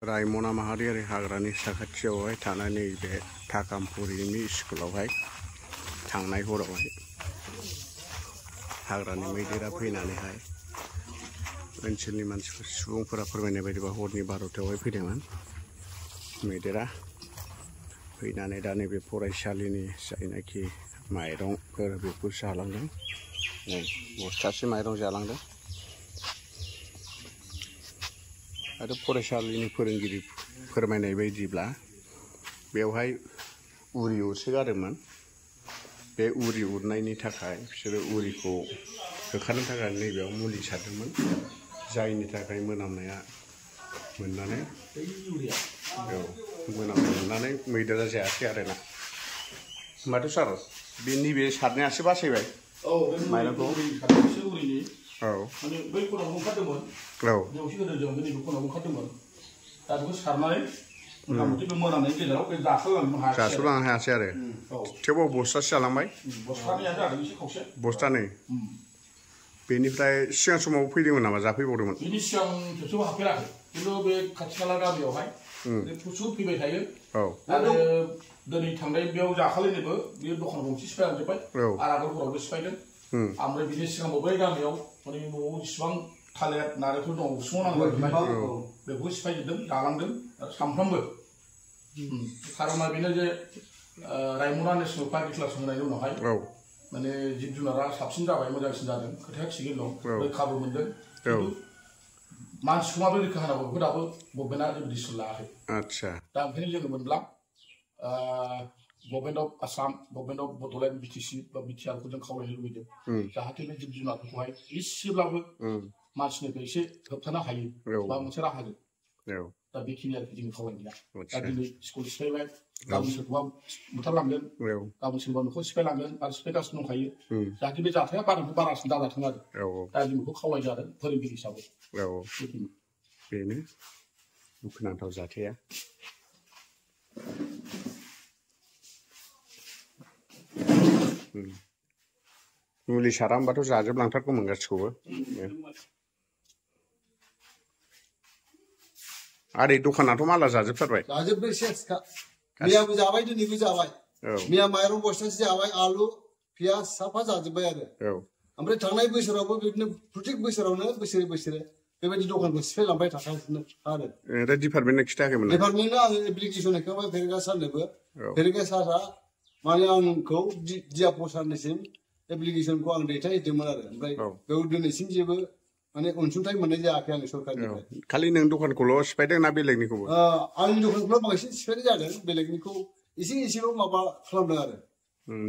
रायमना माहारियारि हाग्रानि साखाथियावहाय थानाय नैबे थाकामपुरिनि स्कुलावहाय थांनाय हरावहाय हाग्रानि मैदेरा फैनानैहाय ओनसोलनि मानसिफोर सुबुंफोरा फोरमायनाय बायदिबा हरनि 12थायावहाय फैदोंमोन मैदेरा फैनानै दा नैबे फरायसालिनि जायनाखि माइरंफोर बेखौ जालांदों बस्थासे माइरं जालांदों आरो फरायसालिनि फोरोंगिरि फोरमायनाय बायदिब्ला बेवहाय उरि उरसोगारदोंमोन बे उरि उरनायनि थाखाय बिसोरो उरिखौ होखारनो थाखाय नैबेयाव मुलि सारदोंमोन जायनि थाखाय मोनामनाया मोननानै मोनामनाय मोननानै मैदेरा जायाखै आरोना होमबाथ' सार बे नैबे सारनायासो बासायबाय माइरंखौ माने बै खनाव ओंखारदोंमोन बेयावसो होदों जों नैबे खनाव ओंखारदोंमोन दा बेखौ सारनानै मथा मथि बे मोनामनायनि गेजेराव बे जास'लांनो हायासै आरो थेवबो बस्थासे जालांबाय बस्थानैया जादों एसे खावसे बस्थानै बेनिफ्राय सिगां समाव फैदोंमोन नामा जाफैबावदोंमोन बिनि सिगां खेबसेबो हाबफेराखै खिन्थु बे खाथि खाला गामियावहाय प्रचुर फैबाय थायो आरो दिनै थांनाय बेयाव जाखालिनोबो बे दखान गंसे सिफायलांजोब्बाय आरो आगोलफोरावबो सिफायदों ओमफ्राय बिनि सिगांबो बै गामियाव माने न'आव जेसेबां थालिर नारेंखल दं उसुङाव नांगौ बेखौ सिफायजोबदों जालांदों आरो सामफ्रामबो खारना बेनो जे रायमना नेसनेल पार्क डिक्लारेसन होनायनि उनावहाय माने जिब जुनारा साबसिन जाबाय मोजांसिन जादों खोथाया थिगैनो दं रैखाबो मोनदों खिन्थु मानसिखौ माबोरै रैखा होनांगौ बेखौ दाबो गभर्नमेन्टआ जेबो डिसिसन लायाखै दा ओंखायनो जोङो मोनब्ला government of Assam government of Bodoland BTC बा बिटिआरखौ जों खावलायनो लुबैदों जाहाथे बे जिब जुनारफोरखौहाय एसेब्लाबो मानसिनिफ्राय एसे होबथानो हायो बा मोनसे राहाजों दा बेखिनि आरोखि जोंनि खावलायनाया दा दिनै स्कुल सिफायबाय गाबोन सोरखौबा बुथारलांगोन गाबोन सोरबा न'खौ सिफायलांगोन आरो सिफायगासिनो दंखायो जाहाथे बे जाथाया बारानिफ्राय बारासिन दाजाथों आरो दा जों बेखौ खावलायदों आरो फोरोंगिरि हिसाबै बेनो दुखुनांथाव जाथाया मुलि सारा होमबाथ' जाजोबलांथारगौमोन गासिखौबो आरे दखानाथ' माला जाजोबथारबाय जाजोब्बाय सेसखा मैयाबो जाबाय दिनैबो जाबाय मैया माइरं बस्थासे जाबाय आलु पियाज साफा जाजोब्बाय आरो ओमफ्राय थांनाय बोसोरावबो बिदिनो प्रत्येक बोसोरावनो बोसोरे बोसोरे बेबायदि दखानखौ सिफायलांबाय थागासिनो आरो डिपार्टमेन्टनो खिथायाखैमोन डिपार्टमेन्टनो आङो एप्लिकेसन हैखांबाय भेरिगा सारनोबो भेरिगा सारआ माने आंखौ दिया प्रसादनिसिम एप्लिकेसनखौ आं दैथायहैदोंमोन आरो ओमफ्राय बेयाव दिनैसिम जेबो माने अनसुंथाइ मोननाय जायाखै आं सरकारनिफ्राय खालि नों दखानखौल' सिफायदों ना बेलेगनिखौबो आंनि दखानखौल' बांसिन सिफायनाय जादों बेलेगनिखौ एसे एसेल' माबा खालामदों आरो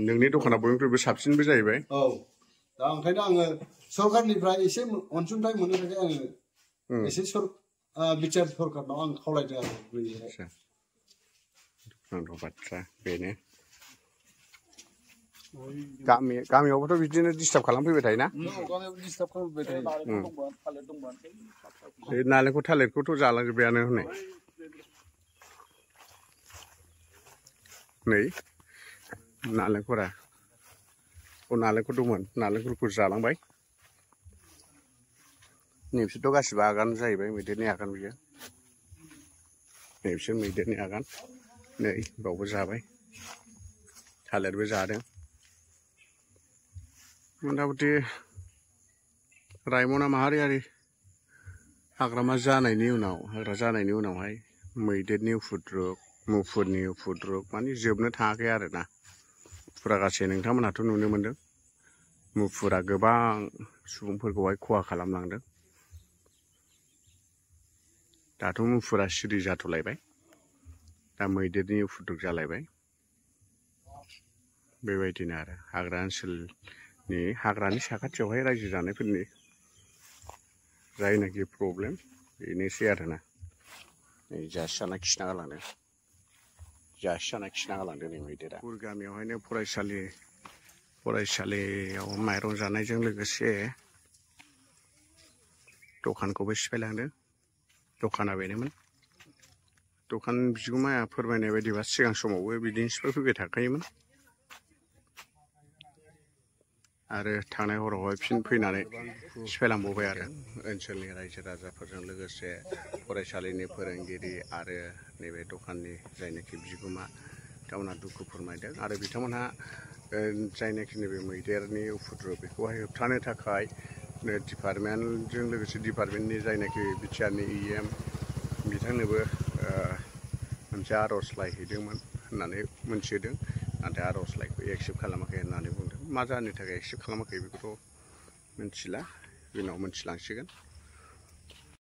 नोंनि दखाना बयनिख्रुइबो साबसिनबो जाहैबाय दा ओंखायनो आङो सरकारनिफ्राय एसे अनसुंथाइ मोननो थाखाय आङो एसे बिटिआर सरकारनाव आं खावलायदों आरो दुखुनांथाव बाथ्रा बेनो गामियावबोथ' बिदिनो डिस्टार्ब खालामफैबाय थायोना गामियाव डिस्टार्ब खालामफैबाय थायो नालेंखर थालिरखौथ' जालांजोब्बायानो हनै नै नालेंखरा नालेंखर दंमोन नालेंखरखौ जालांबाय नैबिसोरथ' गासिबो आगान जाहैबाय मैदेरनि आगान बियो नैबिसोर मैदेरनि आगान नै बावबो जाबाय थालिरबो जादों मथा-मथि रायमना माहारियारि हाग्रा जानायनि उनावहाय मैदेरनि मुफुरनि उपद्रब माने जोबनो थाङाखै आरोना फुरागासे नोंथांमोनहाथ' नुनो मोनदों मुफुरा गोबां सुबुंफोरखौहाय खहा खालामलांदों दाथ' मुफुरा सिरि जाथ'लायबाय दा मैदेरनि उपद्रब जालायबाय बेबायदिनो आरो हाग्रा ओनसोलनि हाग्रानि साखाथियावहाय रायजो जानायफोरनि जायनाखि प्रब्लेम बेनोसै आरोना नै जासि जाना खिना गालांदों नै मैदेरा गामियावहायनो फरायसालियाव माइरं जानायजों लोगोसे दखानखौबो सिफायलांदों दखाना बेनोमोन दखान बिगोमाया फोरमायनाय बायदिबा सिगां समावबो बिदिनो सिफायफैबाय थाखायोमोन आरो थांनाय हरावहाय फिन फैनानै सिफायलांबावबाय आरो ओनसोलनि रायजो राजाफोरजों लोगोसे फरायसालिनि फोरोंगिरि आरो नैबे दखाननि जायनाखि बिगोमा बिथांमोनहा दुखु फोरमायदों आरो बिथांमोनहा जायनाखि नैबे मैदेरनि उपद्रब बेखौहाय होबथानो थाखाय डिपार्टमेन्टजों लोगोसे डिपार्टमेन्टनि जायनाखि बिटिआरनि EM बिथांनोबो मोनसे आर'जलाइ हैदोंमोन होननानै मोनथिदों नाथाय आर'जलाइखौ एक्सेप्ट खालामाखै होननानै बुंदों मा जाहोननि थाखाय एक्सेप्ट खालामाखै बेखौथ' मिथिला उनाव मोनथिलांसिगोन